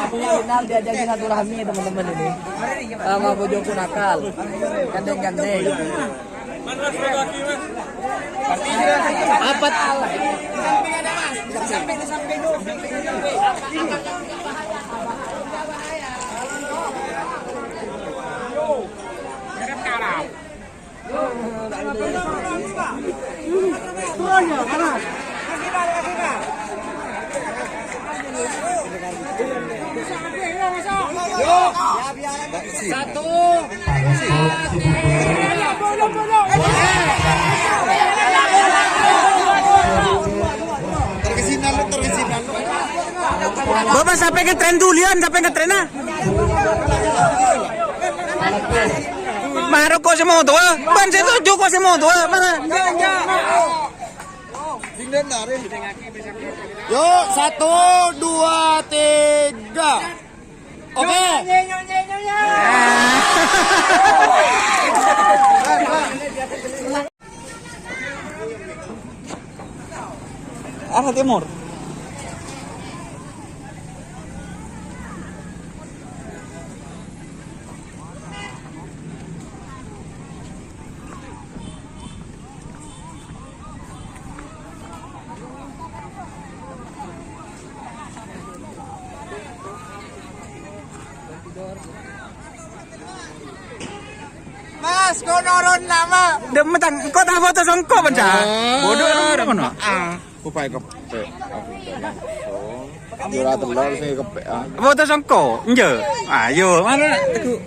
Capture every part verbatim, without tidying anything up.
Final diajak silaturahmi, teman-teman, ini. Sama Bojo Nakal. Gandeng-gandeng. Apa? Satu. Bapak, sampai ke tren duluan, sampai ke tren, ah. Maro kok sè motowa? Bân sè toju kok sè motowa? Mara. Yuk, satu, dua, tiga. Oke. Arah timur. Mas, kok nurun nama? Dem tang, kok ta' foto songko, Bang, Cak? Oh, bodoh, nurun mana? Ah. Upaya kepe'. Ora telor sing kepe', ah. Foto songko, enje. Ayo, mana? Aku.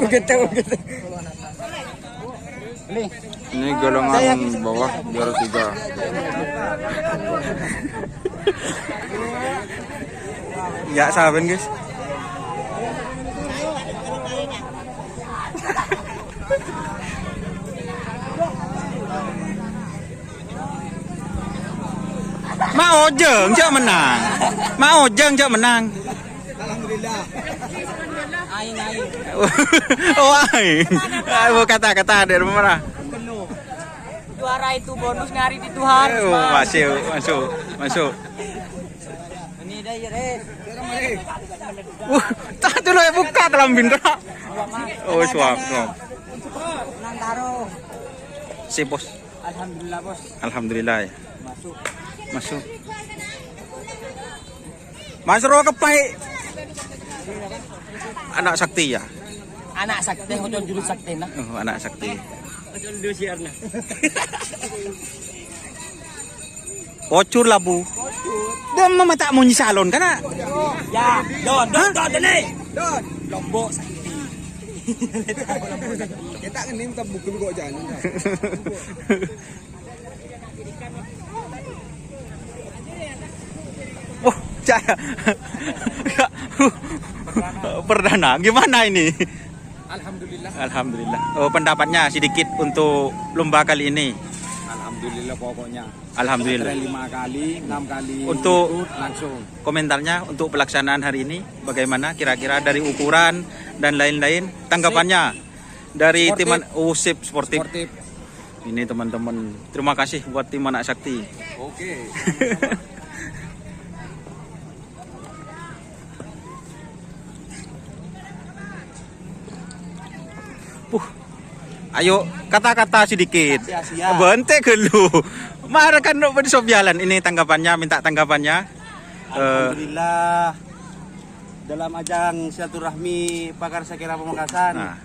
Begitu, begitu. Ini golongan bawah, juara tiga. Ya, saben, guys. Ma' Ojeng jhâ' mennang. Ma' Ojeng jhâ' mennang. Alhamdulillah. Aing, aing. Oh, aing. Ayo, kata-kata dâri mana? Juara itu bonus nyari di Tuhan, Mas. Masuk, masuk, masuk. Ini dah, ya, Res. Wah, tak dulu ya buka dalam bindra. Oh, suap, suap. Nang taruh. Si bos. Alhamdulillah, Bos. Alhamdulillah, ya. Masuk. Masuk. Mas Ro kepai. Anak sakti, ya. Anak sakti, ngocok jurus sakti, nah. Oh, anak sakti. Ngocok jurus siarna. Pocur labu. Dem mata munyi salon kana? Ya, don, don, don, don, eh. Don. Lombok sakti. Kita ngenim tak bukul kok jangan. Oh, cahaya. Perdana, gimana ini? Alhamdulillah. Alhamdulillah. Oh, pendapatnya sedikit untuk lomba kali ini. Alhamdulillah pokoknya. Alhamdulillah. Tren lima kali, enam kali. Untuk ikut langsung. Komentarnya untuk pelaksanaan hari ini bagaimana kira-kira dari ukuran dan lain-lain, tanggapannya dari tim sportif. Oh, sip, sportif. Sportif. Ini teman-teman, terima kasih buat tim Anak Sakti. Oke. Puh. Ayo, kata-kata sedikit. Sia-sia. Bente gelu. Mara kan no pada sobialan. Ini tanggapannya, minta tanggapannya. Eh. Alhamdulillah. Dalam ajang silaturahmi Pakar Sakira Pamekasan. Nah.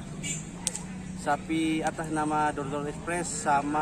Sapi atas nama Dortor Express sama